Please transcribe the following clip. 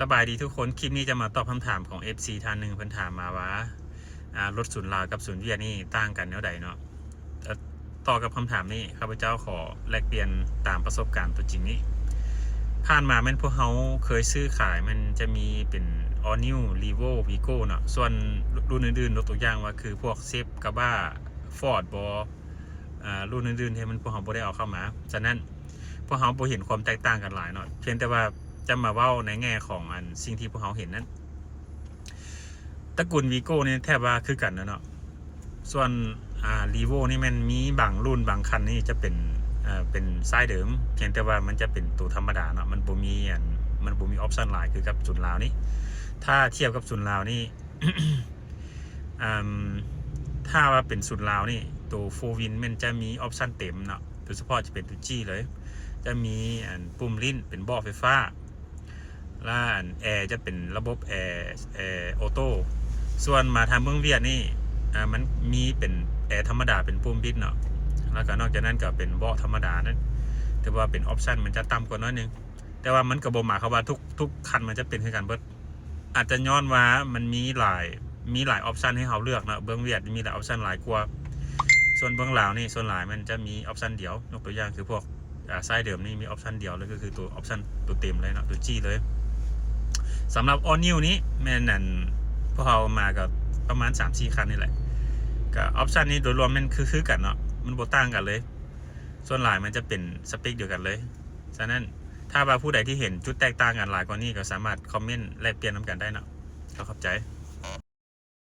ສະບາຍດີທຸກຄົນ, ຄລິບນີ້ຈະມາຕອບຄຳຖາມຂອງເອັຟຊີທ່ານໜຶ່ງ, ເພິ່ນຖາມມາວ່າ ອ່າ ລົດສູນລາວກັບສູນຫວຽດນີ້ຕ່າງກັນແນວໃດເນາະ? ເອີ ຕໍ່ກັບຄຳຖາມນີ້ ຂ້າພະເຈົ້າຂໍແລກປ່ຽນຕາມປະສົບການຕົວຈິງນີ້. ຜ່ານມາແມ່ນພວກເຮົາເຄີຍຊື້ຂາຍ ມັນຈະມີເປັນ All New, Revo, Vigo ເນາະ, ສ່ວນລຸ້ນອື່ນໆ ຍົກຕົວຢ່າງວ່າຄືພວກ Chevy, Gabba, Ford ບໍ ອ່າ ລຸ້ນອື່ນໆ ທີ່ມັນພວກເຮົາບໍ່ໄດ້ເອົາເຂົ້າມາ. ສະນັ້ນ ພວກເຮົາບໍ່ເຫັນຄວາມແຕກຕ່າງກັນຫຼາຍເນາະ, ພຽງແຕ່ວ່າຈະມາເວົ້າໃນແງ່ຂອງອັນສິ່ງທີ່ພວກເຮົາເຫັນນັ້ນ. ຕະກູນ Vigo ນີ້ແທບວ່າຄືກັນແລ້ວເນາະ. ສ່ວນ ອ່າ Revo ນີ້ແມ່ນມີບາງລຸ້ນບາງຄັນນີ້ຈະເປັນ ເອີ ເປັນຊາຍເດີມ, ພຽງແຕ່ວ່າມັນຈະເປັນໂຕທຳມະດາເນາະ, ມັນບໍ່ມີອັນ ມັນບໍ່ມີ option ຫຼາຍຄືກັບສູນລາວນີ້. ຖ້າທຽບກັບສູນລາວນີ້ ອ່າ ຖ້າວ່າເປັນສູນລາວນີ້ ໂຕ Four Wheel ແມ່ນຈະມີ option ເຕັມເນາະ, ໂດຍສະເພາະຈະເປັນໂຕ G ເລີຍ, ຈະມີອັນປຸ່ມຫຼິ້ນເປັນເບາະໄຟຟ້າ ແລະ ອັນແອຈະເປັນລະບົບແອ ແອໂອໂຕ້. ສ່ວນມາທາງເມືອງຫວຽດນີ້ ອ່າ ມັນມີເປັນແອທຳມະດາເປັນປຸ່ມບິດເນາະ, ແລ້ວກໍນອກຈາກນັ້ນກໍເປັນເບາະທຳມະດານັ້ນ, ຖືວ່າເປັນ option ມັນຈະຕ່ຳກວ່າໜ້ອຍໜຶ່ງ, ແຕ່ວ່າມັນກໍບໍ່ໝາຍຄວາມວ່າທຸກ ທຸກຄັນມັນຈະເປັນຄືກັນເບິດ. ອາດຈະຍ້ອນວ່າມັນມີຫຼາຍ ມີຫຼາຍ option ໃຫ້ເຮົາເລືອກເນາະ, ເບື້ອງຫວຽດມີຫຼາຍ option ຫຼາຍກວ່າ. ສ່ວນເບື້ອງລາວນີ້ ສ່ວນຫຼາຍມັນຈະມີ option ດຽວ, ຍົກຕົວຢ່າງຄືພວກ ອ່າ ຊາຍເດີມນີ້ມີ option ດຽວເລີຍ, ກໍຄືໂຕ option ໂຕເຕັມເລີຍເນາະ, ໂຕ G ເລີຍ. ສຳລັບ All New ນີ້ແມ່ນອັນ ພວກເຮົາມາກໍປະມານສາມສີ່ຄັນນີ້ແຫຼະ, ກໍ option ນີ້ໂດຍລວມແມ່ນຄື ຄືກັນເນາະ, ມັນບໍ່ຕ່າງກັນເລີຍ. ສ່ວນຫຼາຍມັນຈະເປັນສະເປັກດຽວກັນເລີຍ. ສະນັ້ນ ຖ້າວ່າຜູ້ໃດທີ່ເຫັນຈຸດແຕກຕ່າງກັນຫຼາຍກວ່ານີ້ ກໍສາມາດຄອມເມັນແລກປ່ຽນນຳກັນໄດ້ເນາະ. ຂໍຂອບໃຈ.